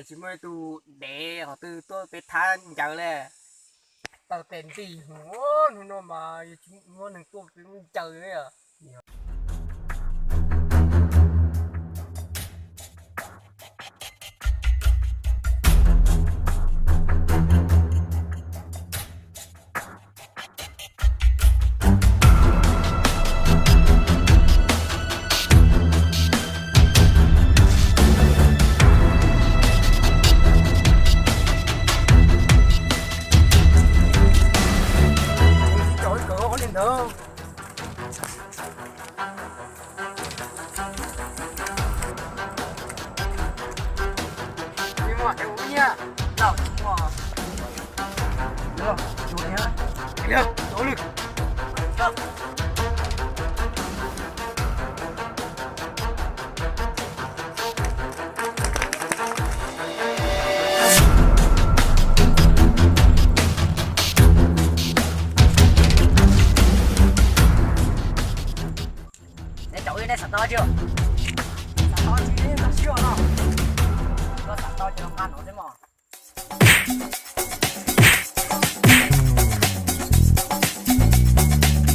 Tsis muaj tus dev qhov twg tuaj peb thab ncaws li. Taw tes nti, hnub no mas yuav tsis muaj neeg tuaj peb ncaws li. Neb cov ub nej xav tau tsi? Xav tau tsi, tau siab no. Koj xav tau ces los nqa no xwb mog.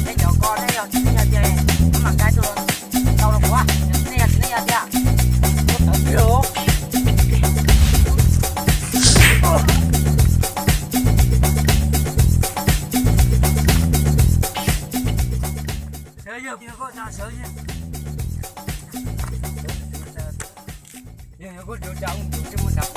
Neb cov ko nej yog tsis nej yog tiag, mam nqa tus tau los kuv, yog tsis nej yog tsis nej yog tiag. Kuv tawv tiag. Sawv yog koj tsa sawv yog. Yog koj tsa ub tus tsis muaj sawv.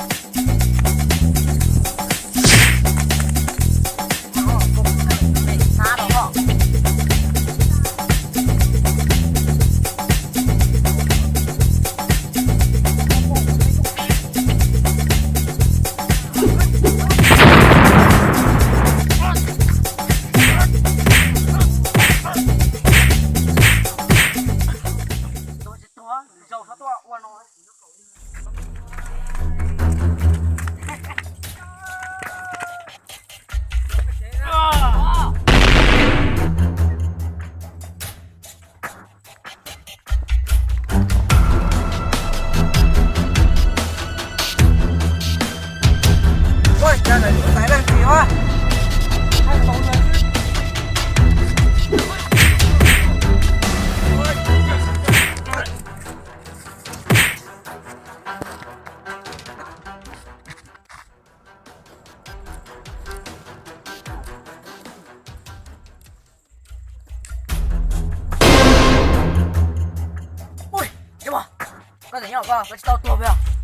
Ui, koj tseem nyob koj, koj tsis tau tuag peb os?